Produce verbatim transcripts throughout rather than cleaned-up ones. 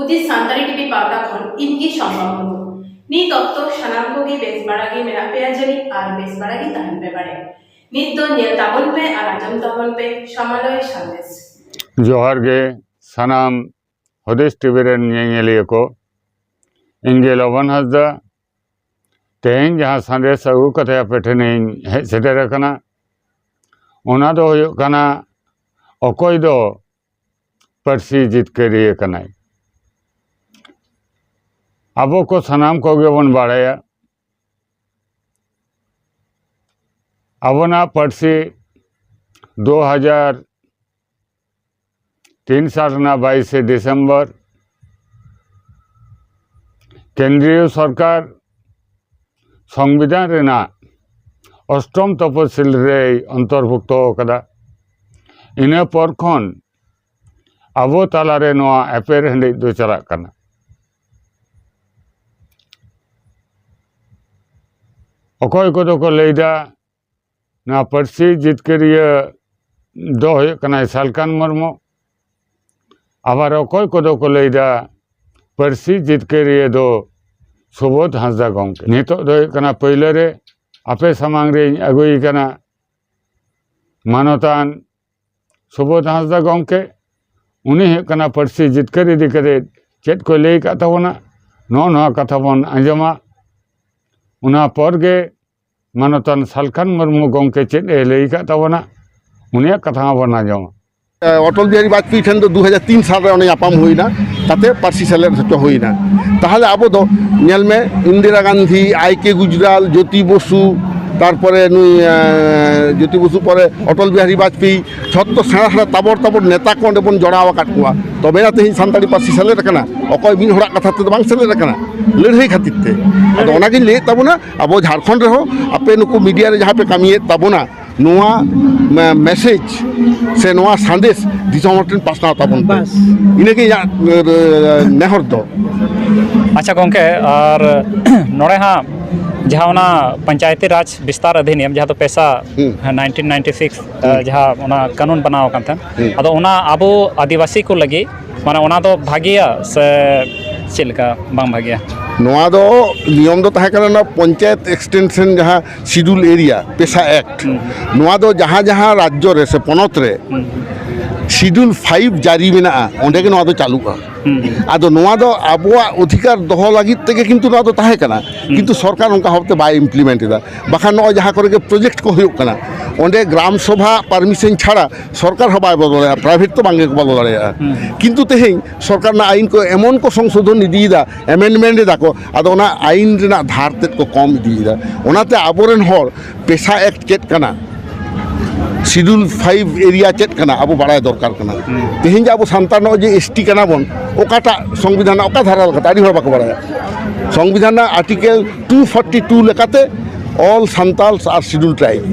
ᱱᱤᱛ ᱥᱟᱱᱛᱟᱲᱤ ᱴᱤᱵᱷᱤ ᱯᱟᱦᱴᱟ ᱠᱷᱚᱱ ᱤᱧ ᱜᱮ ᱥᱚᱢᱵᱟ ᱢᱩᱨᱢᱩ᱾ ᱱᱤᱛ ᱚᱠᱛᱚ ᱥᱟᱱᱟᱢ ᱠᱚᱜᱮ ᱵᱮᱥ ᱵᱟᱲᱟ ᱜᱮ ᱢᱮᱱᱟᱜ ᱯᱮᱭᱟ ᱡᱟᱹᱱᱤᱡ ᱟᱨ ᱵᱮᱥ ᱵᱟᱲᱟ ᱜᱮ ᱛᱟᱦᱮᱱ ᱯᱮ ᱵᱟᱲᱮ᱾ ᱱᱤᱛ ᱫᱚ ᱧᱮᱞ ᱛᱟᱵᱚᱱ ᱯᱮ ᱟᱨ ᱟᱸᱡᱚᱢ ᱛᱟᱵᱚᱱ ᱯᱮ ᱥᱟᱢᱟᱞᱚᱭ ᱥᱟᱸᱫᱮᱥ᱾ ᱡᱚᱦᱟᱨ ᱜᱮ ᱥᱟᱱᱟᱢ ᱦᱩᱫᱤᱥ ᱴᱤᱵᱷᱤ ᱨᱮᱱ ᱧᱮᱧᱮᱞᱤᱭᱟᱹ ᱠᱚ᱾ ᱤᱧ ᱜᱮ ᱞᱚᱵᱚᱱ ᱦᱟᱸᱥᱫᱟ᱾ ᱛᱮᱦᱮᱧ ᱡᱟᱦᱟᱸ ᱥᱟᱸᱫᱮᱥ ᱟᱹᱜᱩ ᱠᱟᱛᱮ ᱟᱯᱮ ᱴᱷᱮᱱᱤᱧ ᱦᱮᱡ ᱥᱮᱴᱮᱨ ᱟᱠᱟᱱᱟ, ᱚᱱᱟ ᱫᱚ ᱦᱩᱭᱩᱜ ᱠᱟᱱᱟ, ᱚᱠᱚᱭ ᱫᱚ ᱯᱟᱹᱨᱥᱤ ᱡᱤᱛᱠᱟᱹᱨᱤᱭᱟᱹ ᱠᱟᱱᱟᱭ? ᱟᱵᱚ ᱠᱚ ᱥᱟᱱᱟᱢ ᱠᱚᱜᱮ ᱵᱚᱱ ᱵᱟᱲᱟᱭᱟ, ᱟᱵᱚᱱᱟᱜ ᱯᱟᱹᱨᱥᱤ ᱫᱩ ᱦᱟᱡᱟᱨ ᱛᱤᱱ ᱥᱟᱞ ᱨᱮᱱᱟᱜ ᱵᱟᱭᱤᱥᱮ ᱰᱤᱥᱮᱢᱵᱚᱨ ᱠᱮᱱᱫᱨᱤᱭᱚ ᱥᱚᱨᱠᱟᱨ ᱥᱚᱝᱵᱤᱫᱷᱟᱱ ᱨᱮᱱᱟᱜ ᱚᱥᱴᱚᱢ ᱛᱚᱯᱚᱥᱤᱞ ᱨᱮᱭ ᱚᱱᱛᱚᱨᱵᱷᱩᱠᱛᱚ ᱟᱠᱟᱫᱟ᱾ ᱤᱱᱟᱹ ᱯᱚᱨ ᱠᱷᱚᱱ ᱟᱵᱚ ᱛᱟᱞᱟᱨᱮ ᱱᱚᱣᱟ ᱮᱯᱮᱨ ᱦᱮᱸᱰᱮᱡ ᱫᱚ ᱪᱟᱞᱟᱜ ᱠᱟᱱᱟ᱾ ᱚᱠᱚᱭ ᱠᱚᱫᱚ ᱠᱚ ᱞᱟᱹᱭᱫᱟ ᱱᱚᱣᱟ ᱯᱟᱹᱨᱥᱤ ᱡᱤᱛᱠᱟᱹᱨᱤᱭᱟᱹ ᱫᱚ ᱦᱩᱭᱩᱜ ᱠᱟᱱᱟᱭ ᱥᱟᱞᱠᱷᱟᱱ ᱢᱩᱨᱢᱩ᱾ ᱟᱵᱟᱨ ᱚᱠᱚᱭ ᱠᱚᱫᱚ ᱠᱚ ᱞᱟᱹᱭᱫᱟ ᱯᱟᱹᱨᱥᱤ ᱡᱤᱛᱠᱟᱹᱨᱤᱭᱟᱹ ᱫᱚ ᱥᱩᱵᱳᱫᱷ ᱦᱟᱸᱥᱫᱟ ᱜᱚᱢᱠᱮ᱾ ᱱᱤᱛᱚᱜ ᱫᱚ ᱦᱩᱭᱩᱜ ᱠᱟᱱᱟ ᱯᱟᱹᱭᱞᱟᱹ ᱨᱮ ᱟᱯᱮ ᱥᱟᱢᱟᱝ ᱨᱮᱧ ᱟᱹᱜᱩᱭ ᱠᱟᱱᱟ ᱢᱟᱱᱚᱛᱟᱱ ᱥᱩᱵᱳᱫᱷ ᱦᱟᱸᱥᱫᱟ ᱜᱚᱢᱠᱮ᱾ ᱩᱱᱤ ᱦᱩᱭᱩᱜ ᱠᱟᱱᱟ ᱯᱟᱹᱨᱥᱤ ᱡᱤᱛᱠᱟᱹᱨ ᱤᱫᱤ ᱠᱟᱛᱮ ᱪᱮᱫ ᱠᱚ ᱞᱟᱹᱭ ᱟᱠᱟᱫ ᱛᱟᱵᱚᱱᱟ, ᱱᱚᱜᱼᱚ ᱱᱚᱣᱟ ᱠᱟᱛᱷᱟ ᱵᱚᱱ ᱟᱸᱡᱚᱢᱟ᱾ ᱚᱱᱟ ᱯᱚᱨ ᱜᱮ ᱢᱟᱱᱚᱛᱟᱱ ᱥᱟᱞᱠᱷᱟᱱ ᱢᱩᱨᱢᱩ ᱜᱚᱢᱠᱮ ᱪᱮᱫ ᱮ ᱞᱟᱹᱭ ᱟᱠᱟᱫ ᱛᱟᱵᱚᱱᱟ, ᱩᱱᱤᱭᱟᱜ ᱠᱟᱛᱷᱟ ᱦᱚᱸ ᱵᱚᱱ ᱟᱸᱡᱚᱢᱟ᱾ ᱚᱴᱚᱞ ᱵᱤᱦᱟᱨᱤ ᱵᱟᱡᱽᱯᱮᱭᱤ ᱴᱷᱮᱱ ᱫᱚ ᱫᱩ ᱦᱟᱡᱟᱨ ᱛᱤᱱ ᱥᱟᱞ ᱨᱮ ᱚᱱᱮ ᱧᱟᱯᱟᱢ ᱦᱩᱭᱱᱟ, ᱛᱟᱛᱮ ᱯᱟᱹᱨᱥᱤ ᱥᱮᱞᱮᱫ ᱦᱚᱪᱚ ᱦᱩᱭᱱᱟ᱾ ᱛᱟᱦᱚᱞᱮ ᱟᱵᱚ ᱫᱚ ᱧᱮᱞ ᱢᱮ, ᱤᱱᱫᱤᱨᱟ ᱜᱟᱱᱫᱷᱤ, ᱟᱭ ᱠᱮ ᱜᱩᱡᱽᱨᱟᱞ, ᱡᱳᱛᱤ ᱵᱚᱥᱩ, ᱛᱟᱨᱯᱚᱨᱮ ᱱᱩᱭ, ᱮᱸ, ᱡᱳᱛᱤ ᱵᱚᱥᱩ ᱯᱚᱨᱮ ᱚᱴᱚᱞ ᱵᱤᱦᱟᱨᱤ ᱵᱟᱡᱽᱯᱮᱭᱤ, ᱡᱷᱚᱛᱚ ᱥᱮᱬᱟ ᱥᱮᱬᱟ ᱛᱟᱵᱚᱲ ᱛᱟᱵᱚᱲ ᱱᱮᱛᱟ ᱠᱚ ᱚᱸᱰᱮ ᱵᱚᱱ ᱡᱚᱲᱟᱣ ᱟᱠᱟᱫ ᱠᱚᱣᱟ᱾ ᱛᱚᱵᱮ ᱱᱟ ᱛᱮᱦᱮᱧ ᱥᱟᱱᱛᱟᱲᱤ ᱯᱟᱹᱨᱥᱤ ᱥᱮᱞᱮᱫ ᱟᱠᱟᱱᱟ᱾ ᱚᱠᱚᱭ ᱢᱤᱫ ᱦᱚᱲᱟᱜ ᱠᱟᱛᱷᱟ ᱛᱮᱫᱚ ᱵᱟᱝ ᱥᱮᱞᱮᱫ ᱟᱠᱟᱱᱟ, ᱞᱟᱹᱲᱦᱟᱹᱭ ᱠᱷᱟᱹᱛᱤᱨ ᱛᱮ᱾ ᱟᱫᱚ ᱚᱱᱟᱜᱤᱧ ᱞᱟᱹᱭᱮᱫ ᱛᱟᱵᱚᱱᱟ, ᱟᱵᱚ ᱡᱷᱟᱲᱠᱷᱚᱸᱰ ᱨᱮᱦᱚᱸ ᱟᱯᱮ ᱱᱩᱠᱩ ᱢᱤᱰᱤᱭᱟ ᱨᱮ ᱡᱟᱦᱟᱸ ᱯᱮ ᱠᱟᱹᱢᱤᱭᱮᱫ ᱛᱟᱵᱚᱱᱟ, ᱱᱚᱣᱟ ᱢᱮ-, ᱢᱮᱥᱮᱡᱽ ᱥᱮ ᱱᱚᱣᱟ ᱥᱟᱸᱫᱮᱥ ᱫᱤᱥᱚᱢ ᱦᱚᱲ ᱴᱷᱮᱱ ᱯᱟᱥᱱᱟᱣ ᱛᱟᱵᱚᱱ ᱯᱮ᱾ ᱵᱟᱥ᱾ ᱤᱱᱟᱹᱜᱮ ᱤᱧᱟᱹᱜ, ᱮ, ᱱᱮᱦᱚᱨ ᱫᱚ᱾ ᱟᱪᱪᱷᱟ ᱜᱚᱢᱠᱮ, ᱟᱨ ᱱᱚᱰᱮ ᱦᱟᱸᱜ ᱡᱟᱦᱟᱸ ᱚᱱᱟ ᱯᱚᱧᱪᱟᱭᱮᱛᱤ ᱨᱟᱡᱽ ᱵᱤᱥᱛᱟᱨ ᱚᱫᱷᱤᱱᱤᱭᱚᱢ, ᱡᱟᱦᱟᱸ ᱫᱚ ᱯᱮᱥᱟ, ᱦᱩᱸ᱾ ᱦᱮᱸ, ᱱᱟᱭᱤᱱᱴᱤᱱ ᱱᱟᱭᱤᱱᱴᱤ ᱥᱤᱠᱥ, ᱦᱩᱸ᱾ ᱡᱟᱦᱟᱸ ᱚᱱᱟ ᱠᱟᱹᱱᱩᱱ ᱵᱮᱱᱟᱣ ᱟᱠᱟᱱ ᱛᱟᱦᱮᱸᱫ, ᱦᱩᱸ᱾ ᱟᱫᱚ ᱚᱱᱟ ᱟᱵᱚ ᱟᱹᱫᱤᱵᱟᱹᱥᱤ ᱠᱚ ᱞᱟᱹᱜᱤᱫ ᱢᱟᱱᱮ ᱚᱱᱟ ᱫᱚ ᱵᱷᱟᱜᱮᱭᱟ ᱥᱮ ᱪᱮᱫ ᱞᱮᱠᱟ ᱵᱟᱝ ᱵᱷᱟᱜᱮᱭᱟ? ᱱᱚᱣᱟ ᱫᱚ ᱱᱤᱭᱚᱢ ᱫᱚ ᱛᱟᱦᱮᱸ ᱠᱟᱱᱟ, ᱱᱚᱣᱟ ᱯᱚᱧᱪᱟᱭᱮᱛ ᱮᱠᱥᱴᱮᱱᱥᱚᱱ ᱡᱟᱦᱟᱸ ᱥᱤᱰᱩᱞ ᱮᱨᱤᱭᱟ ᱯᱮᱥᱟ ᱮᱠᱴ, ᱱᱚᱣᱟ ᱫᱚ ᱡᱟᱦᱟᱸ ᱡᱟᱦᱟᱸ ᱨᱟᱡᱽᱡᱚ ᱨᱮ ᱥᱮ ᱯᱚᱱᱚᱛ ᱨᱮ ᱥᱤᱰᱩᱞ ᱯᱷᱟᱭᱤᱵᱷ ᱡᱟᱹᱨᱤ ᱢᱮᱱᱟᱜᱼᱟ, ᱚᱸᱰᱮ ᱜᱮ ᱱᱚᱣᱟ ᱫᱚ ᱪᱟᱹᱞᱩᱜᱼᱟ᱾ ᱟᱫᱚ ᱱᱚᱣᱟ ᱫᱚ ᱟᱵᱚᱣᱟᱜ ᱚᱫᱷᱤᱠᱟᱨ ᱫᱚᱦᱚ ᱞᱟᱹᱜᱤᱫ ᱛᱮᱜᱮ ᱠᱤᱱᱛᱩ ᱱᱚᱣᱟ ᱫᱚ ᱛᱟᱦᱮᱸ ᱠᱟᱱᱟ, ᱠᱤᱱᱛᱩ ᱥᱚᱨᱠᱟᱨ ᱚᱱᱠᱟ ᱵᱷᱟᱵᱛᱮ ᱵᱟᱭ ᱤᱢᱯᱞᱤᱢᱮᱱᱴ ᱮᱫᱟ᱾ ᱵᱟᱠᱷᱟᱱ ᱱᱚᱜᱼᱚᱭ ᱡᱟᱦᱟᱸ ᱠᱚᱨᱮ ᱜᱮ ᱯᱨᱚᱡᱮᱠᱴ ᱠᱚ ᱦᱩᱭᱩᱜ ᱠᱟᱱᱟ, ᱚᱸᱰᱮ ᱜᱨᱟᱢ ᱥᱚᱵᱷᱟ ᱯᱟᱨᱢᱤᱥᱚᱱ ᱪᱷᱟᱲᱟ ᱥᱚᱨᱠᱟᱨ ᱦᱚᱸ ᱵᱟᱭ ᱵᱚᱞᱚ ᱫᱟᱲᱮᱭᱟᱜᱼᱟ, ᱯᱨᱟᱭᱵᱷᱮᱴ ᱛᱚ ᱵᱟᱝ ᱜᱮᱠᱚ ᱵᱚᱞᱚ ᱫᱟᱲᱮᱭᱟᱜᱼᱟ᱾ ᱠᱤᱱᱛᱩ ᱛᱮᱦᱮᱧ ᱥᱚᱨᱠᱟᱨ ᱨᱮᱱᱟᱜ ᱟᱭᱤᱱ ᱠᱚ ᱮᱢᱚᱱ ᱠᱚ ᱥᱚᱝᱥᱳᱫᱷᱚᱱ ᱤᱫᱤᱭᱮᱫᱟ, ᱮᱢᱮᱱᱰᱢᱮᱱᱴ ᱮᱫᱟ ᱠᱚ, ᱟᱫᱚ ᱚᱱᱟ ᱟᱭᱤᱱ ᱨᱮᱱᱟᱜ ᱫᱷᱟᱨ ᱛᱮᱫ ᱠᱚ ᱠᱚᱢ ᱤᱫᱤᱭᱮᱫᱟ᱾ ᱚᱱᱟᱛᱮ ᱟᱵᱚᱨᱮᱱ ᱦᱚᱲ ᱯᱮᱥᱟ ᱮᱠᱴ ᱪᱮᱫ ᱠᱟᱱᱟ, ᱥᱤᱰᱩᱞ ᱯᱷᱟᱭᱤᱵᱷ ᱮᱨᱤᱭᱟ ᱪᱮᱫ ᱠᱟᱱᱟ, ᱟᱵᱚ ᱵᱟᱲᱟᱭ ᱫᱚᱨᱠᱟᱨ ᱠᱟᱱᱟ᱾ ᱛᱮᱦᱮᱧ ᱡᱮ ᱟᱵᱚ ᱥᱟᱱᱛᱟᱲ ᱱᱚᱜᱼᱚᱭ ᱡᱮ ᱮᱥ ᱴᱤ ᱠᱟᱱᱟ ᱵᱚᱱ, ᱚᱠᱟᱴᱟᱜ ᱥᱚᱝᱵᱤᱫᱷᱟᱱ ᱨᱮᱱᱟᱜ ᱚᱠᱟ ᱫᱷᱟᱨᱟ ᱞᱮᱠᱟᱛᱮ, ᱟᱹᱰᱤ ᱦᱚᱲ ᱵᱟᱠᱚ ᱵᱟᱲᱟᱭᱟ᱾ ᱥᱚᱝᱵᱤᱫᱷᱟᱱ ᱨᱮᱱᱟᱜ ᱟᱨᱴᱤᱠᱮᱞ ᱴᱩ ᱯᱷᱚᱨᱴᱤ ᱴᱩ ᱞᱮᱠᱟᱛᱮ all ᱥᱟᱱᱛᱟᱞ ᱟᱨ ᱥᱤᱰᱩᱞ ᱴᱨᱟᱭᱤᱵᱽ᱾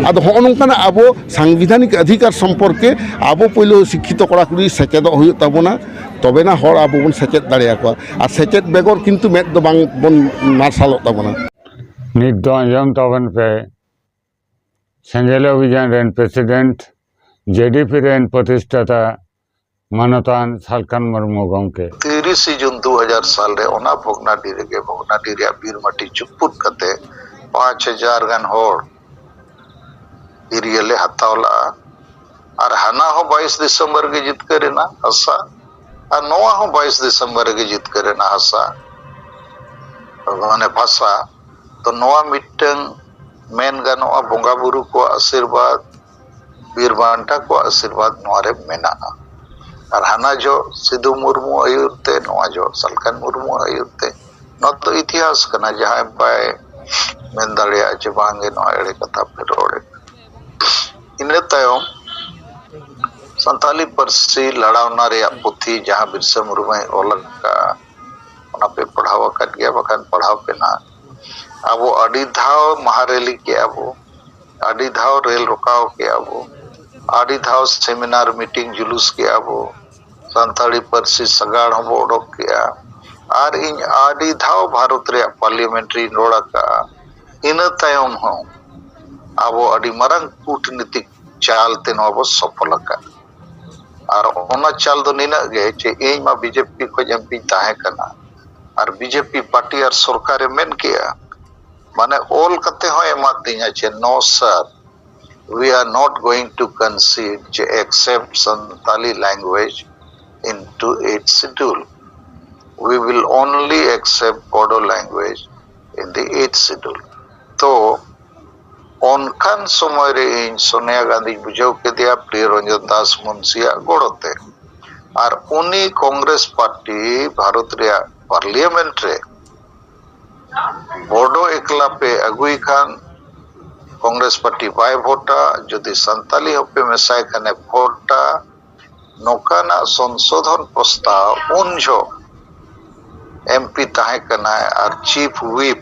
ᱟᱫᱚ ᱦᱚᱸᱜᱼᱚ ᱱᱚᱝᱠᱟᱱᱟᱜ ᱟᱵᱚ ᱥᱟᱝᱵᱤᱫᱷᱟᱱᱤᱠ ᱚᱫᱷᱤᱠᱟᱨ ᱥᱚᱢᱯᱚᱨᱠᱮ ᱟᱵᱚ ᱯᱳᱭᱞᱳ ᱥᱤᱠᱠᱷᱤᱛᱚ ᱠᱚᱲᱟ ᱠᱩᱲᱤ ᱥᱮᱪᱮᱫᱚᱜ ᱦᱩᱭᱩᱜ ᱛᱟᱵᱚᱱᱟ, ᱛᱚᱵᱮᱱᱟ ᱦᱚᱲ ᱟᱵᱚ ᱵᱚᱱ ᱥᱮᱪᱮᱫ ᱫᱟᱲᱮᱭᱟᱠᱚᱣᱟ᱾ ᱟᱨ ᱥᱮᱪᱮᱫ ᱵᱮᱜᱚᱨ ᱠᱤᱱᱛᱩ ᱢᱮᱫ ᱫᱚ ᱵᱟᱝ ᱵᱚᱱ ᱢᱟᱨᱥᱟᱞᱚᱜ ᱛᱟᱵᱚᱱᱟ᱾ ᱱᱤᱛ ᱫᱚ ᱟᱸᱡᱚᱢ ᱛᱟᱵᱚᱱ ᱯᱮ, ᱥᱮᱸᱜᱮᱞ ᱚᱵᱷᱤᱡᱟᱱ ᱨᱮᱱ ᱯᱨᱮᱥᱤᱰᱮᱱᱴ, ᱡᱮ ᱰᱤ ᱯᱤ ᱨᱮᱱ ᱯᱨᱚᱛᱤᱥᱴᱷᱟᱛᱟ ᱢᱟᱱᱚᱛᱟᱱ ᱥᱟᱞᱠᱷᱟᱱ ᱢᱩᱨᱢᱩ ᱜᱚᱢᱠᱮ᱾ ᱛᱤᱨᱤᱥᱮ ᱡᱩᱱ ᱫᱩ ᱦᱟᱡᱟᱨ ᱥᱟᱞ ᱨᱮ ᱚᱱᱟ ᱵᱷᱚᱜᱽᱱᱟᱰᱤ ᱨᱮᱜᱮ, ᱵᱷᱚᱜᱽᱱᱟᱰᱤ ᱨᱮᱭᱟᱜ ᱵᱤᱨ ᱢᱟᱹᱴᱤ ᱪᱩᱯᱩᱫ ᱠᱟᱛᱮ ᱯᱟᱸᱪ ᱦᱟᱡᱟᱨ ᱜᱟᱱ ᱦᱚᱲ ᱮᱨᱤᱭᱟ ᱞᱮ ᱦᱟᱛᱟᱣ ᱞᱟᱜᱼᱟ᱾ ᱟᱨ ᱦᱟᱱᱟ ᱦᱚᱸ ᱵᱟᱭᱤᱥ ᱰᱤᱥᱮᱢᱵᱚᱨ ᱜᱮ ᱡᱤᱛᱠᱟᱹᱨ ᱮᱱᱟ ᱦᱟᱥᱟ, ᱟᱨ ᱱᱚᱣᱟ ᱦᱚᱸ ᱵᱟᱭᱤᱥ ᱰᱤᱥᱮᱢᱵᱚᱨ ᱨᱮᱜᱮ ᱡᱤᱛᱠᱟᱹᱨ ᱮᱱᱟ ᱦᱟᱥᱟ, ᱢᱟᱱᱮ ᱵᱷᱟᱥᱟ᱾ ᱛᱚ ᱱᱚᱣᱟ ᱢᱤᱫᱴᱟᱝ ᱢᱮᱱ ᱜᱟᱱᱚᱜᱼᱟ, ᱵᱚᱸᱜᱟ ᱵᱩᱨᱩ ᱠᱚᱣᱟᱜ ᱟᱥᱤᱨᱵᱟᱫᱽ, ᱵᱤᱨ ᱵᱟᱱᱴᱟ ᱠᱚᱣᱟᱜ ᱟᱥᱤᱨᱵᱟᱫᱽ ᱱᱚᱣᱟ ᱨᱮ ᱢᱮᱱᱟᱜᱼᱟ᱾ ᱟᱨ ᱦᱟᱱᱟ ᱡᱚᱦᱚᱜ ᱥᱤᱫᱩ ᱢᱩᱨᱢᱩ ᱟᱹᱭᱩᱨ ᱛᱮ, ᱱᱚᱣᱟ ᱡᱚᱦᱚᱜ ᱥᱟᱞᱠᱷᱟᱱ ᱢᱩᱨᱢᱩ ᱟᱹᱭᱩᱨ ᱛᱮ, ᱱᱚᱣᱟ ᱫᱚ ᱤᱛᱤᱦᱟᱥ ᱠᱟᱱᱟ᱾ ᱡᱟᱦᱟᱸᱭ ᱵᱟᱭ ᱢᱮᱱ ᱫᱟᱲᱮᱭᱟᱜᱼᱟ ᱡᱮ ᱵᱟᱝᱜᱮ ᱱᱚᱣᱟ ᱮᱲᱮ ᱠᱟᱛᱷᱟ ᱯᱮ ᱨᱚᱲᱮᱫ᱾ ᱤᱱᱟᱹ ᱛᱟᱭᱚᱢ ᱥᱟᱱᱛᱟᱞᱤ ᱯᱟᱹᱨᱥᱤ ᱞᱟᱲᱟᱣᱱᱟ ᱨᱮᱭᱟᱜ ᱯᱩᱛᱷᱤ ᱡᱟᱦᱟᱸ ᱵᱤᱨᱥᱟ ᱢᱩᱨᱢᱩᱭ ᱚᱞ ᱟᱠᱟᱫᱼᱟ, ᱚᱱᱟ ᱯᱮ ᱯᱟᱲᱦᱟᱣ ᱟᱠᱟᱫ ᱜᱮᱭᱟ, ᱵᱟᱠᱷᱟᱱ ᱯᱟᱲᱦᱟᱣ ᱯᱮ ᱱᱟᱦᱟᱜ᱾ ᱟᱵᱚ ᱟᱹᱰᱤ ᱫᱷᱟᱣ ᱢᱟᱦᱟ ᱨᱮᱞᱤ ᱠᱮᱜᱼᱟ ᱵᱚ, ᱟᱹᱰᱤ ᱫᱷᱟᱣ ᱨᱮᱞ ᱨᱚᱠᱟᱣ ᱠᱮᱜᱼᱟ ᱵᱚ, ᱟᱹᱰᱤ ᱫᱷᱟᱣ ᱥᱮᱢᱤᱱᱟᱨ ᱢᱤᱴᱤᱝ ᱡᱩᱞᱩᱥ ᱠᱮᱜᱼᱟ ᱵᱚ, ᱥᱟᱱᱛᱟᱲᱤ ᱯᱟᱹᱨᱥᱤ ᱥᱟᱜᱟᱲ ᱦᱚᱸᱵᱚ ᱚᱰᱚᱠ ᱠᱮᱜᱼᱟ᱾ ᱟᱨ ᱤᱧ ᱟᱹᱰᱤ ᱫᱷᱟᱣ ᱵᱷᱟᱨᱚᱛ ᱨᱮᱭᱟᱜ ᱯᱟᱨᱞᱤᱭᱟᱢᱮᱱᱴ ᱨᱤᱧ ᱨᱚᱲ ᱟᱠᱟᱜᱼᱟ᱾ ᱤᱱᱟᱹ ᱛᱟᱭᱚᱢ ᱦᱚᱸ ᱟᱵᱚ ᱟᱹᱰᱤ ᱢᱟᱨᱟᱝ ᱠᱩᱴᱱᱤᱛᱤᱠ ᱪᱟᱞ ᱛᱮ ᱱᱚᱣᱟ ᱵᱚ ᱥᱚᱯᱷᱚᱞ ᱟᱠᱟᱫ᱾ ᱟᱨ ᱚᱱᱟ ᱪᱟᱞ ᱫᱚ ᱱᱤᱱᱟᱹᱜ ᱜᱮ ᱡᱮ ᱤᱧ ᱢᱟ ᱵᱤᱡᱮᱯᱤ ᱠᱷᱚᱱ ᱮᱢᱯᱤᱧ ᱛᱟᱦᱮᱸ ᱠᱟᱱᱟ, ᱟᱨ ᱵᱤᱡᱮᱯᱤ ᱯᱟᱨᱴᱤ ᱟᱨ ᱥᱚᱨᱠᱟᱨᱮ ᱢᱮᱱ ᱠᱮᱜᱼᱟ, ᱢᱟᱱᱮ ᱚᱞ ᱠᱟᱛᱮ ᱦᱚᱸ ᱮᱢᱟᱫ ᱫᱤᱧᱟ ᱡᱮ no sir, we are not going to concede to accept Santali language into eighth schedule. We will only accept Bodo language in the eighth schedule. ᱛᱚ ᱚᱱᱠᱟᱱ ᱥᱚᱢᱚᱭ ᱨᱮ ᱤᱧ ᱥᱚᱱᱤᱭᱟ ᱜᱟᱱᱫᱷᱤᱧ ᱵᱩᱡᱷᱟᱹᱣ ᱠᱮᱫᱮᱭᱟ ᱯᱨᱤᱭᱚ ᱨᱚᱧᱡᱚᱱ ᱫᱟᱥ ᱢᱩᱱᱥᱤᱭᱟᱜ ᱜᱚᱲᱚᱛᱮ᱾ ᱟᱨ ᱩᱱᱤ ᱠᱚᱝᱜᱨᱮᱥ ᱯᱟᱨᱴᱤ ᱵᱷᱟᱨᱚᱛ ᱨᱮᱭᱟᱜ ᱯᱟᱨᱞᱤᱭᱟᱢᱮᱱᱴ ᱨᱮ ᱵᱚᱰᱚ ᱮᱠᱞᱟ ᱯᱮ ᱟᱹᱜᱩᱭ ᱠᱷᱟᱱ, ᱠᱚᱝᱜᱨᱮᱥ ᱯᱟᱨᱴᱤ ᱵᱟᱭ ᱵᱷᱳᱴᱟ, ᱡᱩᱫᱤ ᱥᱟᱱᱛᱟᱞᱤ ᱦᱚᱸᱯᱮ ᱢᱮᱥᱟᱭ ᱠᱷᱟᱱᱮ ᱵᱷᱳᱴᱟ, ᱱᱚᱝᱠᱟᱱᱟᱜ ᱥᱚᱝᱥᱳᱫᱷᱚᱱ ᱯᱨᱚᱥᱛᱟᱵ ᱩᱱ ᱡᱚᱦᱚᱜ ᱮᱢᱯᱤ ᱛᱟᱦᱮᱸ ᱠᱟᱱᱟᱭ ᱟᱨ ᱪᱤᱯ ᱦᱩᱭᱤᱯ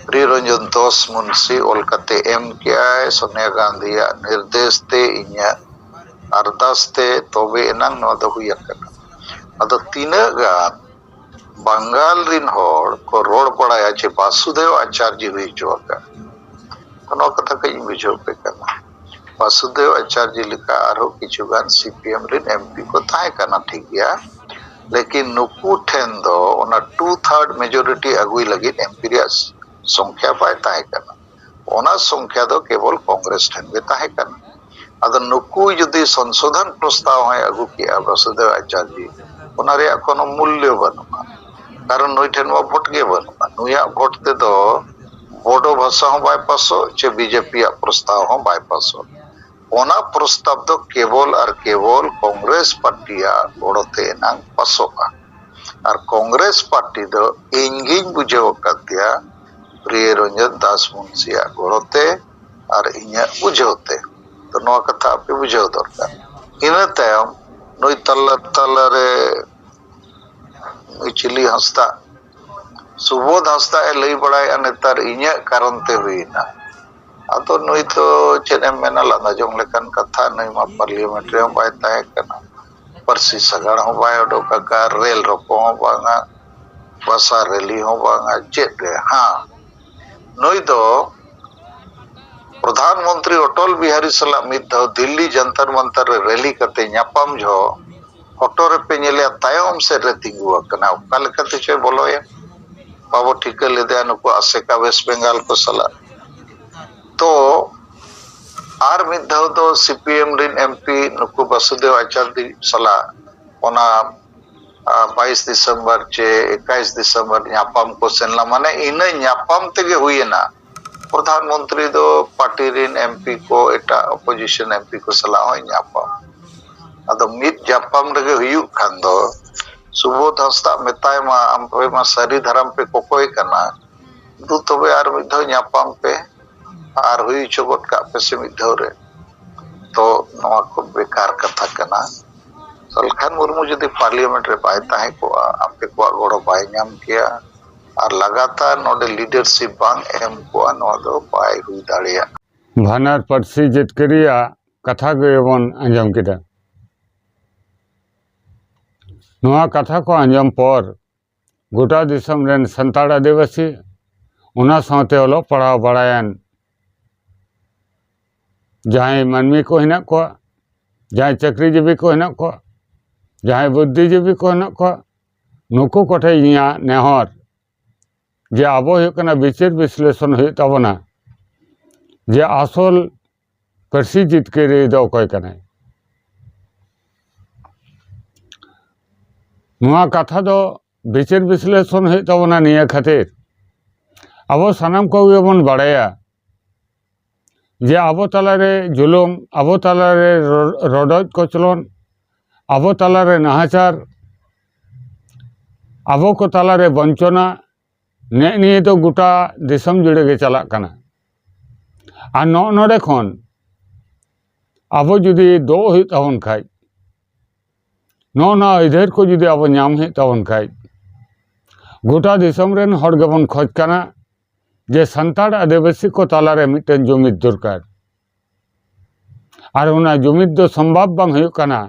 ᱯᱨᱤᱭᱚ ᱨᱚᱧᱡᱚᱱ ᱫᱟᱥ ᱢᱩᱱᱥᱤ ᱚᱞ ᱠᱟᱛᱮ ᱮᱢ ᱠᱮᱜᱼᱟᱭ ᱥᱚᱱᱤᱭᱟ ᱜᱟᱱᱫᱷᱤᱭᱟᱜ ᱱᱤᱨᱫᱮᱥ ᱛᱮ, ᱤᱧᱟᱹᱜ ᱟᱨᱫᱟᱥ ᱛᱮ, ᱛᱚᱵᱮ ᱮᱱᱟᱝ ᱱᱚᱣᱟ ᱫᱚ ᱦᱩᱭ ᱟᱠᱟᱱᱟ᱾ ᱟᱫᱚ ᱛᱤᱱᱟᱹᱜ ᱜᱟᱱ ᱵᱟᱝᱜᱟᱞ ᱨᱤᱱ ᱦᱚᱲ ᱠᱚ ᱨᱚᱲ ᱵᱟᱲᱟᱭᱟ ᱡᱮ ᱵᱟᱥᱩᱫᱮᱵ ᱟᱪᱟᱨᱡᱤ ᱦᱩᱭ ᱦᱚᱪᱚ ᱟᱠᱟᱫ, ᱱᱚᱣᱟ ᱠᱟᱛᱷᱟ ᱠᱟᱹᱡ ᱤᱧ ᱵᱩᱡᱷᱟᱹᱣ ᱯᱮ ᱠᱟᱱᱟ᱾ ᱵᱟᱥᱩᱫᱮᱵ ᱟᱪᱟᱨᱡᱤ ᱞᱮᱠᱟ ᱟᱨᱦᱚᱸ ᱠᱤᱪᱷᱩ ᱜᱟᱱ ᱥᱤᱯᱤᱮᱢ ᱨᱤᱱ ᱮᱢᱯᱤ ᱠᱚ ᱛᱟᱦᱮᱸ ᱠᱟᱱᱟ, ᱴᱷᱤᱠ ᱜᱮᱭᱟ, ᱞᱮᱠᱤᱱ ᱱᱩᱠᱩ ᱴᱷᱮᱱ ᱫᱚ ᱚᱱᱟ ᱴᱩ ᱛᱷᱟᱨᱰ ᱢᱮᱡᱚᱨᱤᱴᱤ ᱟᱹᱜᱩᱭ ᱞᱟᱹᱜᱤᱫ ᱮᱢᱯᱤ ᱨᱮᱭᱟᱜ ᱥᱚᱝᱠᱷᱭᱟ ᱵᱟᱭ ᱛᱟᱦᱮᱸ ᱠᱟᱱᱟ᱾ ᱚᱱᱟ ᱥᱚᱝᱠᱷᱭᱟ ᱫᱚ ᱠᱮᱵᱚᱞ ᱠᱚᱝᱜᱨᱮᱥ ᱴᱷᱮᱱ ᱜᱮ ᱛᱟᱦᱮᱸ ᱠᱟᱱᱟ᱾ ᱟᱫᱚ ᱱᱩᱠᱩ ᱡᱩᱫᱤ ᱥᱚᱝᱥᱳᱫᱷᱚᱱ ᱯᱨᱚᱥᱛᱟᱵ ᱦᱚᱸᱭ ᱟᱹᱜᱩ ᱠᱮᱜᱼᱟ ᱵᱟᱥᱩᱫᱮᱵ ᱟᱪᱟᱨᱡᱤ, ᱚᱱᱟ ᱨᱮᱭᱟᱜ ᱠᱳᱱᱳ ᱢᱩᱞᱞᱚ ᱵᱟᱹᱱᱩᱜᱼᱟ, ᱠᱟᱨᱚᱱ ᱱᱩᱭ ᱴᱷᱮᱱ ᱢᱟ ᱵᱷᱳᱴ ᱜᱮ ᱵᱟᱹᱱᱩᱜᱼᱟ᱾ ᱱᱩᱭᱟᱜ ᱵᱷᱳᱴ ᱛᱮᱫᱚ ᱵᱳᱰᱳ ᱵᱷᱟᱥᱟ ᱦᱚᱸ ᱵᱟᱭ ᱯᱟᱥᱚᱜ, ᱪᱮ ᱵᱤᱡᱮᱯᱤ ᱭᱟᱜ ᱯᱨᱚᱥᱛᱟᱵ ᱦᱚᱸ ᱵᱟᱭ ᱯᱟᱥᱚᱜ᱾ ᱚᱱᱟ ᱯᱨᱚᱥᱛᱟᱵ ᱫᱚ ᱠᱮᱵᱚᱞ ᱟᱨ ᱠᱮᱵᱚᱞ ᱠᱚᱝᱜᱨᱮᱥ ᱯᱟᱨᱴᱤᱭᱟᱜ ᱜᱚᱲᱚᱛᱮ ᱮᱱᱟᱝ ᱯᱟᱥᱚᱜᱼᱟ᱾ ᱟᱨ ᱠᱚᱝᱜᱨᱮᱥ ᱯᱟᱨᱴᱤ ᱫᱚ ᱤᱧ ᱜᱤᱧ ᱵᱩᱡᱷᱟᱹᱣ ᱟᱠᱟᱫᱮᱭᱟ ᱯᱨᱤᱭᱚ ᱨᱚᱧᱡᱚᱱ ᱫᱟᱥ ᱢᱩᱱᱥᱤᱭᱟᱜ ᱜᱚᱲᱚᱛᱮ ᱟᱨ ᱤᱧᱟᱹᱜ ᱵᱩᱡᱷᱟᱹᱣ ᱛᱮ᱾ ᱛᱚ ᱱᱚᱣᱟ ᱠᱟᱛᱷᱟ ᱟᱯᱮ ᱵᱩᱡᱷᱟᱹᱣ ᱫᱚᱨᱠᱟᱨ᱾ ᱤᱱᱟᱹ ᱛᱟᱭᱚᱢ ᱱᱩᱭ ᱛᱟᱞᱟ ᱛᱟᱞᱟᱨᱮ ᱱᱩᱭ ᱪᱤᱞᱤ ᱦᱟᱸᱥᱫᱟ, ᱥᱩᱵᱳᱫᱷ ᱦᱟᱸᱥᱫᱟ ᱮ ᱞᱟᱹᱭ ᱵᱟᱲᱟᱭᱮᱫᱼᱟ ᱱᱮᱛᱟᱨ ᱤᱧᱟᱹᱜ ᱠᱟᱨᱚᱱ ᱛᱮ ᱦᱩᱭᱱᱟ᱾ ᱟᱫᱚ ᱱᱩᱭ ᱫᱚ ᱪᱮᱫ ᱮᱢ ᱢᱮᱱᱟ, ᱞᱟᱸᱫᱟ ᱡᱚᱝ ᱞᱮᱠᱟᱱ ᱠᱟᱛᱷᱟ᱾ ᱱᱩᱭ ᱢᱟ ᱯᱟᱨᱞᱤᱭᱟᱢᱮᱱᱴ ᱨᱮᱦᱚᱸ ᱵᱟᱭ ᱛᱟᱦᱮᱸ ᱠᱟᱱᱟ, ᱯᱟᱹᱨᱥᱤ ᱥᱟᱜᱟᱲ ᱦᱚᱸ ᱵᱟᱭ ᱚᱰᱚᱠ ᱟᱠᱟᱫ, ᱨᱮᱞ ᱨᱚᱯᱚ ᱦᱚᱸ ᱵᱟᱝᱟ, ᱵᱷᱟᱥᱟ ᱨᱮᱞᱤ ᱦᱚᱸ ᱵᱟᱝᱟ, ᱪᱮᱫ ᱨᱮ? ᱦᱟᱸ, ᱱᱩᱭ ᱫᱚ ᱯᱨᱚᱫᱷᱟᱱ ᱢᱚᱱᱛᱨᱤ ᱚᱴᱚᱞ ᱵᱤᱦᱟᱨᱤ ᱥᱟᱞᱟᱜ ᱢᱤᱫ ᱫᱷᱟᱣ ᱫᱤᱞᱞᱤ ᱡᱚᱱᱛᱚᱨ ᱢᱚᱱᱛᱚᱨ ᱨᱮ ᱨᱮᱞᱤ ᱠᱟᱛᱮ ᱧᱟᱯᱟᱢ ᱡᱚᱦᱚᱜ ᱯᱷᱳᱴᱳ ᱨᱮᱯᱮ ᱧᱮᱞᱮᱭᱟ ᱛᱟᱭᱚᱢ ᱥᱮᱫ ᱨᱮ ᱛᱤᱸᱜᱩ ᱟᱠᱟᱱᱟ, ᱚᱠᱟ ᱞᱮᱠᱟᱛᱮ ᱪᱚᱭ ᱵᱚᱞᱚᱭᱮᱱ, ᱵᱟᱵᱚ ᱴᱷᱤᱠᱟᱹ ᱞᱮᱫᱮᱭᱟ ᱱᱩᱠᱩ ᱟᱥᱮᱠᱟ ᱣᱮᱥᱴ ᱵᱮᱝᱜᱟᱞ ᱠᱚ ᱥᱟᱞᱟᱜ᱾ ᱛᱚ ᱟᱨ ᱢᱤᱫ ᱫᱷᱟᱣ ᱫᱚ ᱥᱤ ᱯᱤ ᱮᱢ ᱨᱤᱱ ᱮᱢ ᱯᱤ ᱱᱩᱠᱩ ᱵᱟᱥᱩᱫᱮᱵ ᱟᱪᱟᱨᱡᱤ ᱥᱟᱞᱟᱜ ᱚᱱᱟ ᱵᱟᱭᱤᱥ ᱰᱤᱥᱮᱢᱵᱚᱨ ᱪᱮ ᱮᱠᱟᱭᱤᱥ ᱰᱤᱥᱮᱢᱵᱚᱨ ᱧᱟᱯᱟᱢ ᱠᱚ ᱥᱮᱱ ᱞᱮᱱᱟ, ᱢᱟᱱᱮ ᱤᱱᱟᱹ ᱧᱟᱯᱟᱢ ᱛᱮᱜᱮ ᱦᱩᱭᱮᱱᱟ᱾ ᱯᱨᱚᱫᱷᱟᱱ ᱢᱚᱱᱛᱨᱤ ᱫᱚ ᱯᱟᱨᱴᱤ ᱨᱤᱱ ᱮᱢ ᱯᱤ ᱠᱚ, ᱮᱴᱟᱜ ᱚᱯᱳᱡᱤᱥᱚᱱ ᱮᱢ ᱯᱤ ᱠᱚ ᱥᱟᱞᱟᱜ ᱦᱚᱸᱭ ᱧᱟᱯᱟᱢ᱾ ᱟᱫᱚ ᱢᱤᱫ ᱧᱟᱯᱟᱢ ᱨᱮᱜᱮ ᱦᱩᱭᱩᱜ ᱠᱷᱟᱱ ᱫᱚ ᱥᱩᱵᱳᱫᱷ ᱦᱟᱸᱥᱫᱟᱜ ᱢᱮᱛᱟᱭ ᱢᱟ, ᱟᱢ ᱢᱟ ᱥᱟᱹᱨᱤ ᱫᱷᱟᱨᱟᱢ ᱯᱮ ᱠᱚᱠᱚᱭ ᱠᱟᱱᱟ, ᱫᱩ ᱛᱚᱵᱮ ᱟᱨ ᱢᱤᱫ ᱫᱷᱟᱣ ᱧᱟᱯᱟᱢ ᱯᱮ ᱟᱨ ᱦᱩᱭ ᱦᱚᱪᱚ ᱜᱚᱫ ᱠᱟᱜ ᱯᱮ ᱥᱮ ᱢᱤᱫ ᱫᱷᱟᱣ ᱨᱮ᱾ ᱛᱚ ᱱᱚᱣᱟ ᱠᱚ ᱵᱮᱠᱟᱨ ᱠᱟᱛᱷᱟ ᱠᱟᱱᱟ᱾ ᱥᱟᱞᱠᱷᱟᱱ ᱢᱩᱨᱢᱩ ᱡᱩᱫᱤ ᱯᱟᱨᱞᱤᱭᱟᱢᱮᱱᱴ ᱨᱮ ᱵᱟᱭ ᱛᱟᱦᱮᱸ ᱠᱚᱜᱼᱟ, ᱟᱯᱮ ᱠᱚᱣᱟᱜ ᱜᱚᱲᱚ ᱵᱟᱭ ᱧᱟᱢ ᱠᱮᱭᱟ ᱟᱨ ᱞᱟᱜᱟᱛᱟᱨ ᱱᱚᱰᱮ ᱞᱤᱰᱟᱨᱥᱤᱯ ᱵᱟᱝ ᱮᱢ ᱠᱚᱜᱼᱟ, ᱱᱚᱣᱟ ᱫᱚ ᱵᱟᱭ ᱦᱩᱭ ᱫᱟᱲᱮᱭᱟᱜᱼᱟ᱾ ᱵᱟᱱᱟᱨ ᱯᱟᱹᱨᱥᱤ ᱡᱤᱛᱠᱟᱹᱨᱤᱭᱟᱜ ᱠᱟᱛᱷᱟ ᱜᱮᱵᱚᱱ ᱟᱸᱡᱚᱢ ᱠᱮᱫᱟ᱾ ᱱᱚᱣᱟ ᱠᱟᱛᱷᱟ ᱠᱚ ᱟᱸᱡᱚᱢ ᱯᱚᱨ ᱜᱚᱴᱟ ᱫᱤᱥᱚᱢ ᱨᱮᱱ ᱥᱟᱱᱛᱟᱲ ᱟᱹᱫᱤᱵᱟᱹᱥᱤ, ᱚᱱᱟ ᱥᱟᱶᱛᱮ ᱚᱞᱚᱜ ᱯᱟᱲᱦᱟᱣ ᱵᱟᱲᱟᱭᱟᱱ ᱡᱟᱦᱟᱸᱭ ᱢᱟᱹᱱᱢᱤ ᱠᱚ ᱦᱮᱱᱟᱜ ᱠᱚᱣᱟ, ᱡᱟᱦᱟᱸᱭ ᱪᱟᱹᱠᱨᱤᱡᱤᱵᱤ ᱠᱚ ᱦᱮᱱᱟᱜ ᱠᱚᱣᱟ, ᱡᱟᱦᱟᱸᱭ ᱵᱩᱫᱽᱫᱷᱤᱡᱤᱵᱤ ᱠᱚ ᱦᱮᱱᱟᱜ ᱠᱚᱣᱟ, ᱱᱩᱠᱩ ᱠᱚᱴᱷᱮᱱ ᱤᱧᱟᱹᱜ ᱱᱮᱦᱚᱨ ᱡᱮ ᱟᱵᱚ ᱦᱩᱭᱩᱜ ᱠᱟᱱᱟ ᱵᱤᱪᱟᱹᱨ ᱵᱤᱥᱞᱮᱥᱚᱱ ᱦᱩᱭᱩᱜ ᱛᱟᱵᱚᱱᱟ ᱡᱮ ᱟᱥᱚᱞ ᱯᱟᱹᱨᱥᱤ ᱡᱤᱛᱠᱟᱹᱨᱤ ᱫᱚ ᱚᱠᱚᱭ ᱠᱟᱱᱟᱭ᱾ ᱱᱚᱣᱟ ᱠᱟᱛᱷᱟ ᱫᱚ ᱵᱤᱪᱟᱹᱨ ᱵᱤᱥᱞᱮᱥᱚᱱ ᱦᱩᱭᱩᱜ ᱛᱟᱵᱚᱱᱟ ᱱᱤᱭᱟᱹ ᱠᱷᱟᱹᱛᱤᱨ, ᱟᱵᱚ ᱥᱟᱱᱟᱢ ᱠᱚᱜᱮ ᱵᱚᱱ ᱵᱟᱲᱟᱭᱟ ᱡᱮ ᱟᱵᱚ ᱛᱟᱞᱟᱨᱮ ᱡᱩᱞᱩᱢ, ᱟᱵᱚ ᱛᱟᱞᱟᱨᱮ ᱨᱚ-, ᱨᱚᱰᱚᱡ ᱠᱚᱪᱞᱚᱱ, ᱟᱵᱚ ᱛᱟᱞᱟᱨᱮ ᱱᱟᱦᱟᱪᱟᱨ, ᱟᱵᱚ ᱠᱚ ᱛᱟᱞᱟᱨᱮ ᱵᱚᱧᱪᱚᱱᱟ, ᱱᱮᱜ ᱱᱤᱭᱟᱹ ᱫᱚ ᱜᱚᱴᱟ ᱫᱤᱥᱚᱢ ᱡᱩᱲᱮ ᱜᱮ ᱪᱟᱞᱟᱜ ᱠᱟᱱᱟ᱾ ᱟᱨ ᱱᱚᱜᱼᱚ ᱱᱚᱰᱮ ᱠᱷᱚᱱ ᱟᱵᱚ ᱡᱩᱫᱤ ᱫᱚᱜ ᱦᱩᱭᱩᱜ ᱛᱟᱵᱚᱱ ᱠᱷᱟᱡ, ᱱᱚᱜᱼᱚ ᱱᱚᱣᱟ ᱟᱹᱭᱫᱟᱹᱨ ᱠᱚ ᱡᱩᱫᱤ ᱟᱵᱚ ᱧᱟᱢ ᱦᱩᱭᱩᱜ ᱛᱟᱵᱚᱱ ᱠᱷᱟᱡ, ᱜᱚᱴᱟ ᱫᱤᱥᱚᱢ ᱨᱮᱱ ᱦᱚᱲ ᱜᱮᱵᱚᱱ ᱠᱷᱚᱡᱽ ᱠᱟᱱᱟ ᱡᱮ ᱥᱟᱱᱛᱟᱲ ᱟᱹᱫᱤᱵᱟᱹᱥᱤ ᱠᱚ ᱛᱟᱞᱟᱨᱮ ᱢᱤᱫᱴᱮᱱ ᱡᱩᱢᱤᱫ ᱫᱚᱨᱠᱟᱨ᱾ ᱟᱨ ᱚᱱᱟ ᱡᱩᱢᱤᱫ ᱫᱚ ᱥᱚᱢᱵᱷᱟᱵ ᱵᱟᱝ ᱦᱩᱭᱩᱜ ᱠᱟᱱᱟ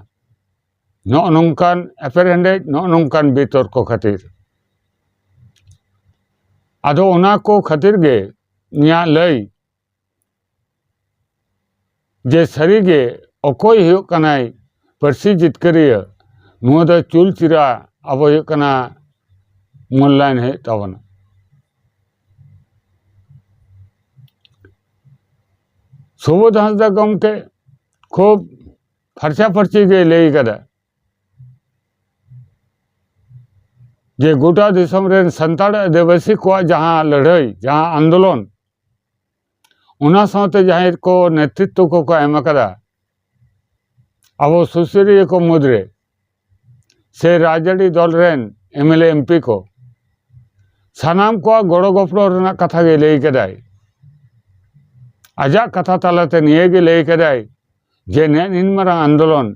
ᱱᱚᱜᱼᱚ ᱱᱚᱝᱠᱟᱱ ᱮᱯᱮᱨᱦᱮᱸᱰᱮᱡ, ᱱᱚᱜᱼᱚ ᱱᱚᱝᱠᱟᱱ ᱵᱤᱛᱚᱨᱠᱚ ᱠᱷᱟᱹᱛᱤᱨ᱾ ᱟᱫᱚ ᱚᱱᱟ ᱠᱚ ᱠᱷᱟᱹᱛᱤᱨ ᱜᱮ ᱤᱧᱟᱹᱜ ᱞᱟᱹᱭ ᱡᱮ ᱥᱟᱹᱨᱤᱜᱮ ᱚᱠᱚᱭ ᱦᱩᱭᱩᱜ ᱠᱟᱱᱟᱭ ᱯᱟᱹᱨᱥᱤ ᱡᱤᱛᱠᱟᱹᱨᱤᱭᱟᱹ, ᱱᱚᱣᱟ ᱫᱚ ᱪᱩᱞ ᱪᱤᱨᱟ ᱟᱵᱚ ᱦᱩᱭᱩᱜ ᱠᱟᱱᱟ ᱢᱩᱞᱞᱟᱭᱚᱱ ᱦᱩᱭᱩᱜ ᱛᱟᱵᱚᱱᱟ᱾ ᱥᱩᱵᱳᱫᱷ ᱦᱟᱸᱥᱫᱟ ᱜᱚᱢᱠᱮ ᱠᱷᱩᱵ ᱯᱷᱟᱨᱪᱟ ᱯᱷᱟᱹᱨᱪᱤ ᱜᱮ ᱞᱟᱹᱭ ᱠᱟᱫᱟ ᱡᱮ ᱜᱚᱴᱟ ᱫᱤᱥᱚᱢ ᱨᱮᱱ ᱥᱟᱱᱛᱟᱲ ᱟᱹᱫᱤᱵᱟᱹᱥᱤ ᱠᱚᱣᱟᱜ ᱡᱟᱦᱟᱸ ᱞᱟᱹᱲᱦᱟᱹᱭ, ᱡᱟᱦᱟᱸ ᱟᱱᱫᱳᱞᱚᱱ, ᱚᱱᱟ ᱥᱟᱶᱛᱮ ᱡᱟᱦᱟᱸᱭ ᱠᱚ ᱱᱮᱛᱨᱤᱛᱵ ᱠᱚᱠᱚ ᱮᱢ ᱟᱠᱟᱫᱟ ᱟᱵᱚ ᱥᱩᱥᱟᱹᱨᱤᱭᱟᱹ ᱠᱚ ᱢᱩᱫᱽᱨᱮ, ᱥᱮ ᱨᱟᱡᱽᱟᱹᱨᱤ ᱫᱚᱞ ᱨᱮᱱ M L A, M P ᱠᱚ, ᱥᱟᱱᱟᱢ ᱠᱚᱣᱟᱜ ᱜᱚᱲᱚ ᱜᱚᱯᱚᱲᱚ ᱨᱮᱱᱟᱜ ᱠᱟᱛᱷᱟ ᱜᱮ ᱞᱟᱹᱭ ᱠᱟᱫᱟᱭ᱾ ᱟᱡᱟᱜ ᱠᱟᱛᱷᱟ ᱛᱟᱞᱟᱛᱮ ᱱᱤᱭᱟᱹ ᱜᱮ ᱞᱟᱹᱭ ᱠᱟᱫᱟᱭ ᱡᱮ ᱱᱮᱜ ᱱᱤᱱ ᱢᱟᱨᱟᱝ ᱟᱱᱫᱳᱞᱚᱱ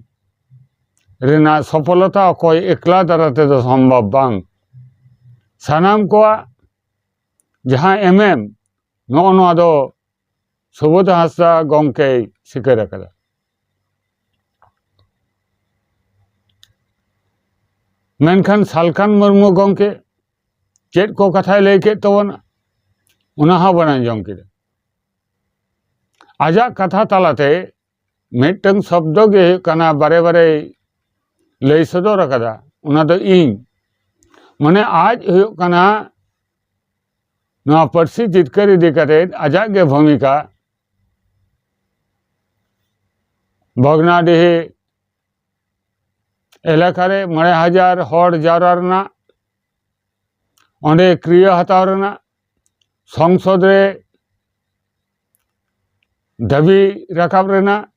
ᱨᱮᱱᱟᱜ ᱥᱚᱯᱷᱚᱞᱚᱛᱟ ᱚᱠᱚᱭ ᱮᱠᱞᱟ ᱫᱟᱨᱟ ᱛᱮᱫᱚ ᱥᱚᱢᱵᱷᱚᱵ ᱵᱟᱝ᱾ ᱥᱟᱱᱟᱢ ᱠᱚᱣᱟᱜ ᱡᱟᱦᱟᱸ ᱮᱢᱮᱢ, ᱱᱚᱜᱼᱚ ᱱᱚᱣᱟ ᱫᱚ ᱥᱩᱵᱳᱫᱷ ᱦᱟᱸᱥᱫᱟ ᱜᱚᱢᱠᱮᱭ ᱥᱤᱠᱟᱹᱨ ᱟᱠᱟᱫᱟ᱾ ᱢᱮᱱᱠᱷᱟᱱ ᱥᱟᱞᱠᱷᱟᱱ ᱢᱩᱨᱢᱩ ᱜᱚᱢᱠᱮ ᱪᱮᱫ ᱠᱚ ᱠᱟᱛᱷᱟᱭ ᱞᱟᱹᱭ ᱠᱮᱫ ᱛᱟᱵᱚᱱᱟ, ᱚᱱᱟ ᱦᱚᱸ ᱵᱚᱱ ᱟᱸᱡᱚᱢ ᱠᱮᱫᱟ᱾ ᱟᱡᱟᱜ ᱠᱟᱛᱷᱟ ᱛᱟᱞᱟᱛᱮ ᱢᱤᱫᱴᱟᱝ ᱥᱚᱵᱫᱚ ᱜᱮ ᱦᱩᱭᱩᱜ ᱠᱟᱱᱟ, ᱵᱟᱨᱮ ᱵᱟᱨᱮᱭ ᱞᱟᱹᱭ ᱥᱚᱫᱚᱨ ᱟᱠᱟᱫᱟ, ᱚᱱᱟ ᱫᱚ ᱤᱧ᱾ ᱢᱟᱱᱮ ᱟᱡ ᱦᱩᱭᱩᱜ ᱠᱟᱱᱟ ᱱᱚᱣᱟ ᱯᱟᱹᱨᱥᱤ ᱡᱤᱛᱠᱟᱹᱨ ᱤᱫᱤ ᱠᱟᱛᱮ ᱟᱡᱟᱜ ᱜᱮ ᱵᱷᱩᱢᱤᱠᱟ᱾ ᱵᱷᱚᱜᱽᱱᱟᱰᱤᱦᱤ ᱮᱞᱟᱠᱟ ᱨᱮ ᱢᱚᱬᱮ ᱦᱟᱡᱟᱨ ᱦᱚᱲ ᱡᱟᱣᱨᱟ ᱨᱮᱱᱟᱜ, ᱚᱸᱰᱮ ᱠᱨᱤᱭᱟ ᱦᱟᱛᱟᱣ ᱨᱮᱱᱟᱜ, ᱥᱚᱝᱥᱚᱫ ᱨᱮ ᱫᱟᱹᱵᱤ ᱨᱟᱠᱟᱵ ᱨᱮᱱᱟᱜ,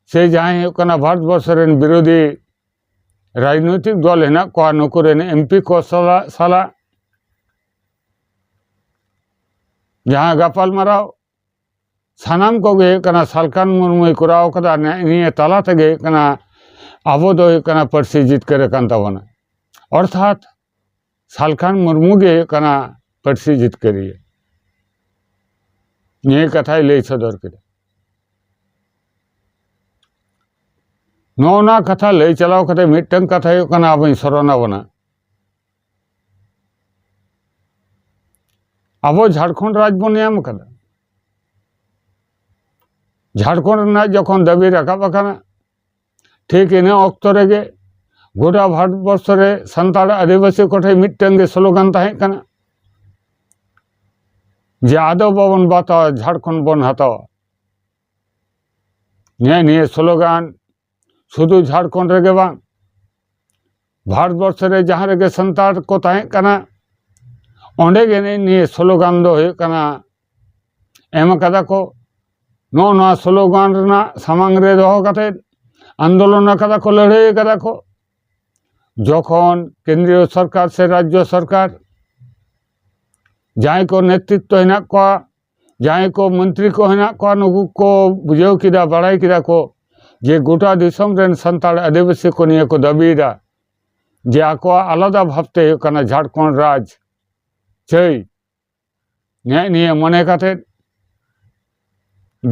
ᱥᱮ ᱡᱟᱦᱟᱸᱭ ᱦᱩᱭᱩᱜ ᱠᱟᱱᱟ ᱵᱷᱟᱨᱚᱛ ᱵᱚᱨᱥᱚ ᱨᱮᱱ ᱵᱤᱨᱳᱫᱷᱤ ᱨᱟᱡᱽᱱᱳᱭᱛᱤᱠ ᱫᱚᱞ ᱦᱮᱱᱟᱜ ᱠᱚᱣᱟ, ᱱᱩᱠᱩ ᱨᱮᱱ ᱮᱢ ᱯᱤ ᱠᱚ ᱥᱟᱞᱟᱜ, ᱥᱟᱞᱟᱜ ᱡᱟᱦᱟᱸ ᱜᱟᱯᱟᱞ ᱢᱟᱨᱟᱣ, ᱥᱟᱱᱟᱢ ᱠᱚᱜᱮ ᱦᱩᱭᱩᱜ ᱠᱟᱱᱟ ᱥᱟᱞᱠᱷᱟᱱ ᱢᱩᱨᱢᱩᱭ ᱠᱚᱨᱟᱣ ᱠᱟᱫᱟ᱾ ᱱᱮ-, ᱱᱤᱭᱟᱹ ᱛᱟᱞᱟ ᱛᱮᱜᱮ ᱦᱩᱭᱩᱜ ᱠᱟᱱᱟ ᱟᱵᱚ ᱫᱚ ᱦᱩᱭᱩᱜ ᱠᱟᱱᱟ ᱯᱟᱹᱨᱥᱤ ᱡᱤᱛᱠᱟᱹᱨ ᱟᱠᱟᱱ ᱛᱟᱵᱚᱱᱟ᱾ ᱚᱨᱛᱷᱟᱛ ᱥᱟᱞᱠᱷᱟᱱ ᱢᱩᱨᱢᱩ ᱜᱮ ᱦᱩᱭᱩᱜ ᱠᱟᱱᱟ ᱯᱟᱹᱨᱥᱤ ᱡᱤᱛᱠᱟᱹᱨᱤᱭᱟᱹ᱾ ᱱᱤᱭᱟᱹ ᱠᱟᱛᱷᱟᱭ ᱞᱟᱹᱭ ᱥᱚᱫᱚᱨ ᱠᱮᱫᱟ᱾ ᱱᱚᱜᱼᱚ ᱱᱚᱣᱟ ᱠᱟᱛᱷᱟ ᱞᱟᱹᱭ ᱪᱟᱞᱟᱣ ᱠᱟᱛᱮ ᱢᱤᱫᱴᱟᱝ ᱠᱟᱛᱷᱟ ᱦᱩᱭᱩᱜ ᱠᱟᱱᱟ, ᱟᱵᱚᱧ ᱥᱚᱨᱚᱱ ᱟᱵᱚᱱᱟ, ᱟᱵᱚ ᱡᱷᱟᱲᱠᱷᱚᱸᱰ ᱨᱟᱡᱽ ᱵᱚᱱ ᱧᱟᱢ ᱟᱠᱟᱫᱟ᱾ ᱡᱷᱟᱲᱠᱷᱚᱸᱰ ᱨᱮᱱᱟᱜ ᱡᱚᱠᱷᱚᱱ ᱫᱟᱹᱵᱤ ᱨᱟᱠᱟᱵ ᱟᱠᱟᱱᱟ, ᱴᱷᱤᱠ ᱤᱱᱟᱹ ᱚᱠᱛᱚ ᱨᱮᱜᱮ ᱜᱚᱴᱟ ᱵᱷᱟᱨᱚᱛᱵᱚᱨᱥᱚ ᱨᱮ ᱥᱟᱱᱛᱟᱲ ᱟᱹᱫᱤᱵᱟᱹᱥᱤ ᱠᱚᱴᱷᱮᱱ ᱢᱤᱫᱴᱟᱝ ᱜᱮ ᱥᱞᱳᱜᱟᱱ ᱛᱟᱦᱮᱸ ᱠᱟᱱᱟ ᱡᱮ, "ᱟᱫᱚ ᱵᱟᱵᱚᱱ ᱵᱟᱛᱟᱣᱟ, ᱡᱷᱟᱲᱠᱷᱚᱸᱰ ᱵᱚᱱ ᱦᱟᱛᱟᱣᱟ᱾" ᱱᱤᱭᱟᱹ, ᱱᱤᱭᱟᱹ ᱥᱞᱳᱜᱟᱱ ᱥᱩᱫᱷᱩ ᱡᱷᱟᱲᱠᱷᱚᱸᱰ ᱨᱮᱜᱮ ᱵᱟᱝ, ᱵᱷᱟᱨᱚᱛᱵᱚᱨᱥᱚ ᱨᱮ ᱡᱟᱦᱟᱸ ᱨᱮᱜᱮ ᱥᱟᱱᱛᱟᱲ ᱠᱚ ᱛᱟᱦᱮᱸ ᱠᱟᱱᱟ, ᱚᱸᱰᱮ ᱜᱮ ᱱᱤᱭᱟᱹ ᱥᱞᱳᱜᱟᱱ ᱫᱚ ᱦᱩᱭᱩᱜ ᱠᱟᱱᱟ, ᱮᱢ ᱟᱠᱟᱫᱟ ᱠᱚ᱾ ᱱᱚᱜᱼᱚ ᱱᱚᱣᱟ ᱥᱞᱳᱜᱟᱱ ᱨᱮᱱᱟᱜ ᱥᱟᱢᱟᱝ ᱨᱮ ᱫᱚᱦᱚ ᱠᱟᱛᱮ ᱟᱱᱫᱳᱞᱚᱱ ᱟᱠᱟᱫᱟ ᱠᱚ, ᱞᱟᱹᱲᱦᱟᱹᱭ ᱟᱠᱟᱫᱟ ᱠᱚ᱾ ᱡᱚᱠᱷᱚᱱ ᱠᱮᱱᱫᱨᱤᱭᱚ ᱥᱚᱨᱠᱟᱨ ᱥᱮ ᱨᱟᱡᱽᱡᱚ ᱥᱚᱨᱠᱟᱨ ᱡᱟᱦᱟᱸᱭ ᱠᱚ ᱱᱮᱛᱨᱤᱛᱵ ᱦᱮᱱᱟᱜ ᱠᱚᱣᱟ, ᱡᱟᱦᱟᱸᱭ ᱠᱚ ᱢᱚᱱᱛᱨᱤ ᱠᱚ ᱦᱮᱱᱟᱜ ᱠᱚᱣᱟ, ᱱᱩᱠᱩ ᱠᱚ ᱵᱩᱡᱷᱟᱹᱣ ᱠᱮᱫᱟ, ᱵᱟᱲᱟᱭ ᱠᱮᱫᱟ ᱠᱚ ᱡᱮ ᱜᱚᱴᱟ ᱫᱤᱥᱚᱢ ᱨᱮᱱ ᱥᱟᱱᱛᱟᱲ ᱟᱹᱫᱤᱵᱟᱹᱥᱤ ᱠᱚ ᱱᱤᱭᱟᱹ ᱠᱚ ᱫᱟᱹᱵᱤᱭᱮᱫᱟ ᱡᱮ ᱟᱠᱚᱣᱟᱜ ᱟᱞᱟᱫᱟ ᱵᱷᱟᱵᱽᱛᱮ ᱦᱩᱭᱩᱜ ᱠᱟᱱᱟ ᱡᱷᱟᱲᱠᱷᱚᱸᱰ ᱨᱟᱡᱽ ᱪᱟᱹᱭ᱾ ᱱᱤᱭᱟᱹ, ᱱᱤᱭᱟᱹ ᱢᱚᱱᱮ ᱠᱟᱛᱮ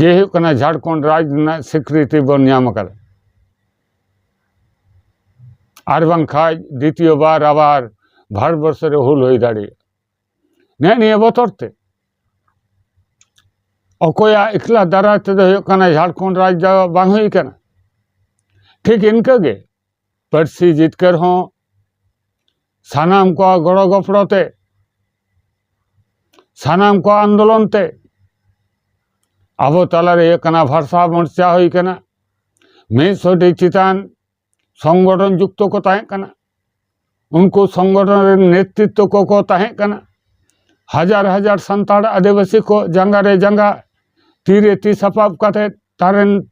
ᱜᱮ ᱦᱩᱭᱩᱜ ᱠᱟᱱᱟ ᱡᱷᱟᱲᱠᱷᱚᱸᱰ ᱨᱟᱡᱽ ᱨᱮᱱᱟᱜ ᱥᱤᱠᱨᱤᱛᱤ ᱵᱚᱱ ᱧᱟᱢ ᱟᱠᱟᱫᱟ᱾ ᱟᱨ ᱵᱟᱝᱠᱷᱟᱡ ᱫᱤᱛᱤᱭᱚ ᱵᱟᱨ ᱟᱵᱟᱨ ᱵᱷᱟᱨᱚᱛᱵᱚᱨᱥᱚ ᱨᱮ ᱦᱩᱞ ᱦᱩᱭ ᱫᱟᱲᱮᱭᱟᱜᱼᱟ᱾ ᱱᱮᱜ ᱱᱤᱭᱟᱹ ᱵᱚᱛᱚᱨ ᱛᱮ ᱚᱠᱚᱭᱟᱜ ᱮᱠᱞᱟ ᱫᱟᱨᱟᱭ ᱛᱮᱫᱚ ᱦᱩᱭᱩᱜ ᱠᱟᱱᱟ ᱡᱷᱟᱲᱠᱷᱚᱸᱰ ᱨᱟᱡᱽ ᱫᱚ ᱵᱟᱝ ᱦᱩᱭ ᱠᱟᱱᱟ᱾ ᱴᱷᱤᱠ ᱤᱱᱠᱟᱹ ᱜᱮ ᱯᱟᱹᱨᱥᱤ ᱡᱤᱛᱠᱟᱹᱨ ᱦᱚᱸ ᱥᱟᱱᱟᱢ ᱠᱚᱣᱟᱜ ᱜᱚᱲᱚ ᱜᱚᱯᱚᱲᱚ ᱛᱮ, ᱥᱟᱱᱟᱢ ᱠᱚᱣᱟᱜ ᱟᱱᱫᱳᱞᱚᱱ ᱛᱮ ᱟᱵᱚ ᱛᱟᱞᱟᱨᱮ ᱦᱩᱭᱩᱜ ᱠᱟᱱᱟ ᱵᱷᱟᱥᱟ ᱢᱳᱨᱪᱟ ᱦᱩᱭ ᱠᱟᱱᱟ᱾ ᱢᱤᱫ ᱥᱚ ᱴᱤ ᱪᱮᱛᱟᱱ ᱥᱚᱝᱜᱚᱴᱷᱚᱱ ᱡᱩᱠᱛᱚ ᱠᱚ ᱛᱟᱦᱮᱸ ᱠᱟᱱᱟ᱾ ᱩᱱᱠᱩ ᱥᱚᱝᱜᱚᱴᱷᱚᱱ ᱨᱮᱱ ᱱᱮᱛᱨᱤᱛᱵ ᱠᱚᱠᱚ ᱛᱟᱦᱮᱸ ᱠᱟᱱᱟ᱾ ᱦᱟᱡᱟᱨ ᱦᱟᱡᱟᱨ ᱥᱟᱱᱛᱟᱲ ᱟᱹᱫᱤᱵᱟᱹᱥᱤ ᱠᱚ ᱡᱟᱸᱜᱟ ᱨᱮ ᱡᱟᱸᱜᱟ, ᱛᱤ ᱨᱮ ᱛᱤ ᱥᱟᱯᱟᱵ ᱠᱟᱛᱮ, ᱛᱟᱨᱮᱱ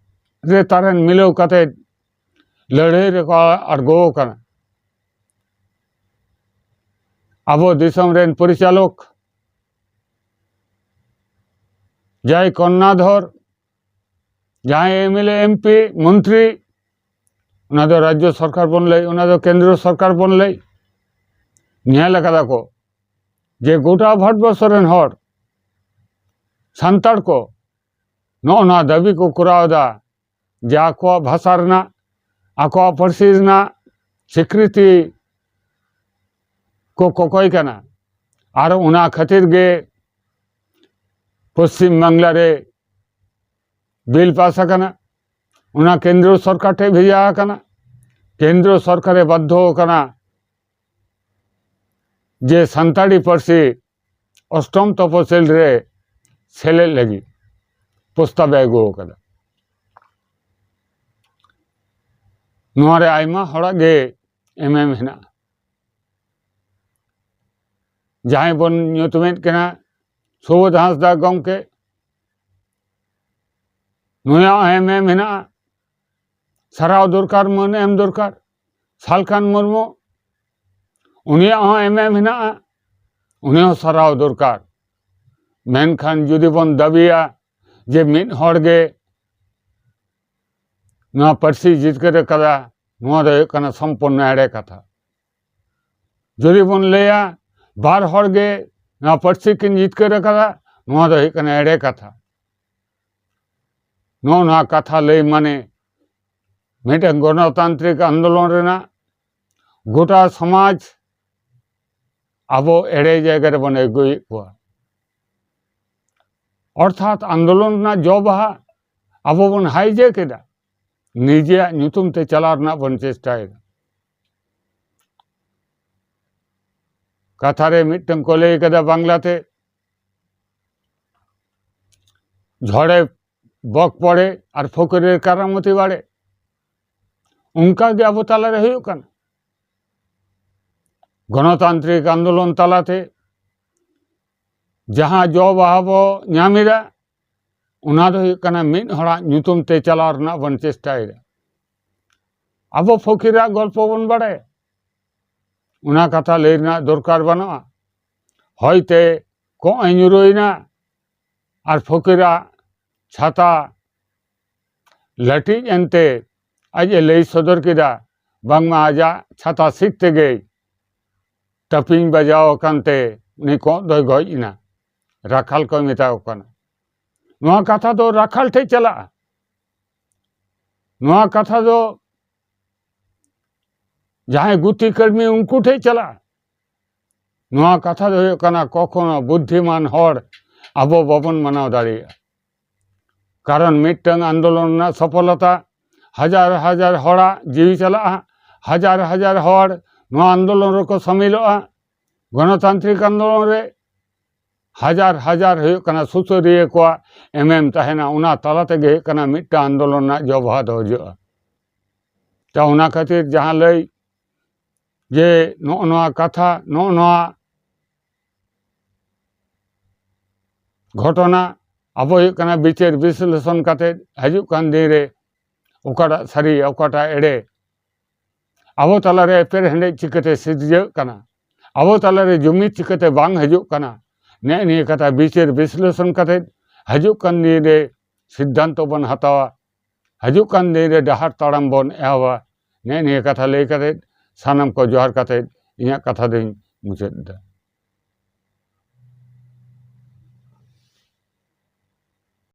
ᱨᱮ ᱛᱟᱨᱮᱱ ᱢᱤᱞᱟᱹᱣ ᱠᱟᱛᱮ ᱞᱟᱹᱲᱦᱟᱹᱭ ᱨᱮᱠᱚ ᱟᱬᱜᱚ ᱟᱠᱟᱱᱟ᱾ ᱟᱵᱚ ᱫᱤᱥᱚᱢ ᱨᱮᱱ ᱯᱚᱨᱤᱪᱟᱞᱚᱠ ᱡᱟᱦᱟᱸᱭ ᱠᱚᱨᱱᱟᱫᱷᱚᱨ, ᱡᱟᱦᱟᱸᱭ M L A, M P, ᱢᱚᱱᱛᱨᱤ, ᱚᱱᱟ ᱫᱚ ᱨᱟᱡᱽᱡᱚ ᱥᱚᱨᱠᱟᱨ ᱵᱚᱱ ᱞᱟᱹᱭ, ᱚᱱᱟ ᱫᱚ ᱠᱮᱱᱫᱨᱚ ᱥᱚᱨᱠᱟᱨ ᱵᱚᱱ ᱞᱟᱹᱭ, ᱧᱮᱞ ᱟᱠᱟᱫᱟ ᱠᱚ ᱡᱮ ᱜᱚᱴᱟ ᱵᱷᱟᱨᱚᱛᱵᱚᱨᱥᱚ ᱨᱮᱱ ᱦᱚᱲ, ᱥᱟᱱᱛᱟᱲ ᱠᱚ ᱱᱚᱜᱼᱚ ᱱᱚᱣᱟ ᱫᱟᱹᱵᱤ ᱠᱚ ᱠᱚᱨᱟᱣ ᱮᱫᱟ ᱡᱮ ᱟᱠᱚᱣᱟᱜ ᱵᱷᱟᱥᱟ ᱨᱮᱱᱟᱜ, ᱟᱠᱚᱣᱟᱜ ᱯᱟᱹᱨᱥᱤ ᱨᱮᱱᱟᱜ ᱥᱤᱠᱨᱤᱛᱤ ᱠᱚ ᱠᱚᱠᱚᱭ ᱠᱟᱱᱟ᱾ ᱟᱨ ᱚᱱᱟ ᱠᱷᱟᱹᱛᱤᱨ ᱜᱮ ᱯᱚᱥᱪᱤᱢ ᱵᱟᱝᱞᱟ ᱨᱮ ᱵᱤᱞ ᱯᱟᱥ ᱟᱠᱟᱱᱟ, ᱚᱱᱟ ᱠᱮᱱᱫᱨᱚ ᱥᱚᱨᱠᱟᱨ ᱴᱷᱮᱱ ᱵᱷᱮᱡᱟ ᱟᱠᱟᱱᱟ᱾ ᱠᱮᱱᱫᱨᱚ ᱥᱚᱨᱠᱟᱨᱮ ᱵᱟᱫᱽᱫᱷᱚ ᱟᱠᱟᱱᱟ ᱡᱮ ᱥᱟᱱᱛᱟᱲᱤ ᱯᱟᱹᱨᱥᱤ ᱚᱥᱴᱚᱢ ᱛᱚᱯᱚᱥᱤᱞ ᱨᱮ ᱥᱮᱞᱮᱫ ᱞᱟᱹᱜᱤᱫ ᱯᱨᱚᱥᱛᱟᱵ ᱮ ᱟᱹᱜᱩ ᱟᱠᱟᱫᱟ᱾ ᱱᱚᱣᱟ ᱨᱮ ᱟᱭᱢᱟ ᱦᱚᱲᱟᱜ ᱜᱮ ᱮᱢᱮᱢ ᱦᱮᱱᱟᱜᱼᱟ᱾ ᱡᱟᱦᱟᱸᱭ ᱵᱚᱱ ᱧᱩᱛᱩᱢᱮᱫ ᱠᱟᱱᱟ ᱥᱩᱵᱳᱫᱷ ᱦᱟᱸᱥᱫᱟ ᱜᱚᱢᱠᱮ, ᱱᱩᱭᱟᱜ ᱦᱚᱸ ᱮᱢᱮᱢ ᱦᱮᱱᱟᱜᱼᱟ, ᱥᱟᱨᱦᱟᱣ ᱫᱚᱨᱠᱟᱨ, ᱢᱟᱹᱱ ᱮᱢ ᱫᱚᱨᱠᱟᱨ᱾ ᱥᱟᱞᱠᱷᱟᱱ ᱢᱩᱨᱢᱩ, ᱩᱱᱤᱭᱟᱜ ᱦᱚᱸ ᱮᱢᱮᱢ ᱦᱮᱱᱟᱜᱼᱟ, ᱩᱱᱤ ᱦᱚᱸ ᱥᱟᱨᱦᱟᱣ ᱫᱚᱨᱠᱟᱨ᱾ ᱢᱮᱱᱠᱷᱟᱱ ᱡᱩᱫᱤ ᱵᱚᱱ ᱫᱟᱹᱵᱤᱭᱟ ᱡᱮ ᱢᱤᱫ ᱦᱚᱲ ᱜᱮ ᱱᱚᱣᱟ ᱯᱟᱹᱨᱥᱤ ᱡᱤᱛᱠᱟᱹᱨ ᱟᱠᱟᱫᱟ, ᱱᱚᱣᱟ ᱫᱚ ᱦᱩᱭᱩᱜ ᱠᱟᱱᱟ ᱥᱚᱢᱯᱩᱨᱱᱚ ᱮᱲᱮ ᱠᱟᱛᱷᱟ᱾ ᱡᱩᱫᱤ ᱵᱚᱱ ᱞᱟᱹᱭᱟ ᱵᱟᱨ ᱦᱚᱲ ᱜᱮ ᱱᱚᱣᱟ ᱯᱟᱹᱨᱥᱤ ᱠᱤᱱ ᱡᱤᱛᱠᱟᱹᱨ ᱟᱠᱟᱫᱟ, ᱱᱚᱣᱟ ᱫᱚ ᱦᱩᱭᱩᱜ ᱠᱟᱱᱟ ᱮᱲᱮ ᱠᱟᱛᱷᱟ᱾ ᱱᱚᱜᱼᱚ ᱱᱚᱣᱟ ᱠᱟᱛᱷᱟ ᱞᱟᱹᱭ ᱢᱟᱱᱮ ᱢᱤᱫᱴᱟᱝ ᱜᱚᱱᱚᱛᱟᱱᱛᱨᱤᱠ ᱟᱱᱫᱳᱞᱚᱱ ᱨᱮᱱᱟᱜ ᱜᱚᱴᱟ ᱥᱚᱢᱟᱡᱽ ᱟᱵᱚ ᱮᱲᱮ ᱡᱟᱭᱜᱟ ᱨᱮᱵᱚᱱ ᱟᱹᱜᱩᱭᱮᱫ ᱠᱚᱣᱟ᱾ ᱚᱨᱛᱷᱟᱛ ᱟᱱᱫᱳᱞᱚᱱ ᱨᱮᱱᱟᱜ ᱡᱚ ᱵᱟᱦᱟ ᱟᱵᱚ ᱵᱚᱱ ᱦᱟᱭᱡᱮᱠ ᱮᱫᱟ, ᱱᱤᱡᱮᱭᱟᱜ ᱧᱩᱛᱩᱢ ᱛᱮ ᱪᱟᱞᱟᱣ ᱨᱮᱱᱟᱜ ᱵᱚᱱ ᱪᱮᱥᱴᱟᱭᱮᱫᱟ᱾ ᱠᱟᱛᱷᱟ ᱨᱮ ᱢᱤᱫᱴᱟᱝ ᱠᱚ ᱞᱟᱹᱭ ᱠᱟᱫᱟ ᱵᱟᱝᱞᱟᱛᱮ, ᱡᱷᱚᱲᱮ ᱵᱚᱠ ᱯᱚᱲᱮ ᱟᱨ ᱯᱷᱚᱠᱤᱨᱮᱨ ᱠᱟᱨᱟᱢᱚᱛᱤ ᱵᱟᱲᱮ᱾ ᱚᱱᱠᱟ ᱜᱮ ᱟᱵᱚ ᱛᱟᱞᱟᱨᱮ ᱦᱩᱭᱩᱜ ᱠᱟᱱᱟ᱾ ᱜᱚᱱᱚᱛᱟᱱᱛᱨᱤᱠ ᱟᱱᱫᱳᱞᱚᱱ ᱛᱟᱞᱟᱛᱮ ᱡᱟᱦᱟᱸ ᱡᱚ ᱵᱟᱦᱟ ᱵᱚ ᱧᱟᱢ ᱮᱫᱟ, ᱚᱱᱟ ᱫᱚ ᱦᱩᱭᱩᱜ ᱠᱟᱱᱟ ᱢᱤᱫ ᱦᱚᱲᱟᱜ ᱧᱩᱛᱩᱢ ᱛᱮ ᱪᱟᱞᱟᱣ ᱨᱮᱱᱟᱜ ᱵᱚᱱ ᱪᱮᱥᱴᱟᱭᱮᱫᱟ᱾ ᱟᱵᱚ ᱯᱷᱚᱠᱤᱨᱟᱜ ᱜᱚᱞᱯᱚ ᱵᱚᱱ ᱵᱟᱲᱟᱭᱟ, ᱚᱱᱟ ᱠᱟᱛᱷᱟ ᱞᱟᱹᱭ ᱨᱮᱱᱟᱜ ᱫᱚᱨᱠᱟᱨ ᱵᱟᱹᱱᱩᱜᱼᱟ᱾ ᱦᱚᱭᱛᱮ ᱠᱚᱸᱜ ᱮ ᱧᱩᱨᱩᱭᱮᱱᱟ ᱟᱨ ᱯᱷᱚᱠᱤᱨᱟᱜ ᱪᱷᱟᱛᱟ ᱞᱟᱹᱴᱤᱡ ᱮᱱᱛᱮ ᱟᱡ ᱮ ᱞᱟᱹᱭ ᱥᱚᱫᱚᱨ ᱠᱮᱫᱟ, ᱵᱟᱝᱢᱟ ᱟᱡᱟᱜ ᱪᱷᱟᱛᱟ ᱥᱤᱠ ᱛᱮᱜᱮ ᱴᱟᱹᱯᱤᱧ ᱵᱟᱡᱟᱣ ᱟᱠᱟᱱ ᱛᱮ ᱩᱱᱤ ᱠᱚᱸᱜ ᱫᱚᱭ ᱜᱚᱡ ᱮᱱᱟ᱾ ᱨᱟᱠᱷᱟᱞ ᱠᱚ ᱢᱮᱛᱟ ᱠᱚ ᱠᱟᱱᱟ᱾ ᱱᱚᱣᱟ ᱠᱟᱛᱷᱟ ᱫᱚ ᱨᱟᱠᱷᱟᱞ ᱴᱷᱮᱡ ᱪᱟᱞᱟᱜᱼᱟ᱾ ᱱᱚᱣᱟ ᱠᱟᱛᱷᱟ ᱫᱚ ᱡᱟᱦᱟᱸᱭ ᱜᱩᱛᱤ ᱠᱟᱹᱲᱢᱤ ᱩᱱᱠᱩ ᱴᱷᱮᱡ ᱪᱟᱞᱟᱜᱼᱟ᱾ ᱱᱚᱣᱟ ᱠᱟᱛᱷᱟ ᱫᱚ ᱦᱩᱭᱩᱜ ᱠᱟᱱᱟ, ᱠᱚᱠᱷᱚᱱᱳ ᱵᱩᱫᱽᱫᱷᱤᱢᱟᱱ ᱦᱚᱲ ᱟᱵᱚ ᱵᱟᱵᱚᱱ ᱢᱟᱱᱟᱣ ᱫᱟᱲᱮᱭᱟᱜᱼᱟ᱾ ᱠᱟᱨᱚᱱ ᱢᱤᱫᱴᱟᱝ ᱟᱱᱫᱳᱞᱚᱱ ᱨᱮᱱᱟᱜ ᱥᱚᱯᱷᱚᱞᱚᱛᱟ, ᱦᱟᱡᱟᱨ ᱦᱟᱡᱟᱨ ᱦᱚᱲᱟᱜ ᱡᱤᱣᱤ ᱪᱟᱞᱟᱜᱼᱟ, ᱦᱟᱡᱟᱨ ᱦᱟᱡᱟᱨ ᱦᱚᱲ ᱱᱚᱣᱟ ᱟᱱᱫᱳᱞᱚᱱ ᱨᱮᱠᱚ ᱥᱟᱢᱤᱞᱚᱜᱼᱟ, ᱜᱚᱱᱚᱛᱟᱱᱛᱨᱤᱠ ᱟᱱᱫᱳᱞᱚᱱ ᱨᱮ ᱦᱟᱡᱟᱨ ᱦᱟᱡᱟᱨ ᱦᱩᱭᱩᱜ ᱠᱟᱱᱟ ᱥᱩᱥᱟᱹᱨᱤᱭᱟᱹ ᱠᱚᱣᱟᱜ ᱮᱢᱮᱢ ᱛᱟᱦᱮᱱᱟ, ᱚᱱᱟ ᱛᱟᱞᱟ ᱛᱮᱜᱮ ᱦᱩᱭᱩᱜ ᱠᱟᱱᱟ ᱢᱤᱫᱴᱟᱝ ᱟᱱᱫᱳᱞᱚᱱ ᱨᱮᱱᱟᱜ ᱡᱚ ᱵᱟᱦᱟ ᱫᱚ ᱦᱤᱡᱩᱜᱼᱟ᱾ ᱛᱚ ᱚᱱᱟ ᱠᱷᱟᱹᱛᱤᱨ ᱡᱟᱦᱟᱸ ᱞᱟᱹᱭ ᱡᱮ ᱱᱚᱜᱼᱚ ᱱᱚᱣᱟ ᱠᱟᱛᱷᱟ, ᱱᱚᱜᱼᱚ ᱱᱚᱣᱟ ᱜᱷᱚᱴᱚᱱᱟ ᱟᱵᱚ ᱦᱩᱭᱩᱜ ᱠᱟᱱᱟ ᱵᱤᱪᱟᱹᱨ ᱵᱤᱥᱞᱮᱥᱚᱱ ᱠᱟᱛᱮ ᱦᱤᱡᱩᱜ ᱠᱟᱱ ᱫᱤᱱ ᱨᱮ ᱚᱠᱟᱴᱟᱜ ᱥᱟᱹᱨᱤ, ᱚᱠᱟᱴᱟᱜ ᱮᱲᱮ, ᱟᱵᱚ ᱛᱟᱞᱟᱨᱮ ᱮᱯᱮᱨᱦᱮᱸᱰᱮᱡ ᱪᱤᱠᱟᱹᱛᱮ ᱥᱤᱨᱡᱟᱹᱜ ᱠᱟᱱᱟ, ᱟᱵᱚ ᱛᱟᱞᱟᱨᱮ ᱡᱩᱢᱤᱫ ᱪᱤᱠᱟᱹᱛᱮ ᱵᱟᱝ ᱦᱤᱡᱩᱜ ᱠᱟᱱᱟ, ᱱᱮᱜᱼᱮ ᱱᱤᱭᱟᱹ ᱠᱟᱛᱷᱟ ᱵᱤᱪᱟᱹᱨ ᱵᱤᱥᱞᱮᱥᱚᱱ ᱠᱟᱛᱮ ᱦᱤᱡᱩᱜ ᱠᱟᱱ ᱫᱤᱱ ᱨᱮ ᱥᱤᱫᱽᱫᱷᱟᱱᱛᱚ ᱵᱚᱱ ᱦᱟᱛᱟᱣᱟ, ᱦᱤᱡᱩᱜ ᱠᱟᱱ ᱫᱤᱱ ᱨᱮ ᱰᱟᱦᱟᱨ ᱛᱟᱲᱟᱢ ᱵᱚᱱ ᱮᱦᱚᱵᱟ᱾ ᱱᱮᱜᱼᱮ ᱱᱤᱭᱟᱹ ᱠᱟᱛᱷᱟ ᱞᱟᱹᱭ ᱠᱟᱛᱮ ᱥᱟᱱᱟᱢ ᱠᱚ ᱡᱚᱦᱟᱨ ᱠᱟᱛᱮ ᱤᱧᱟᱹᱜ ᱠᱟᱛᱷᱟ ᱫᱚᱧ ᱢᱩᱪᱟᱹᱫ ᱮᱫᱟ᱾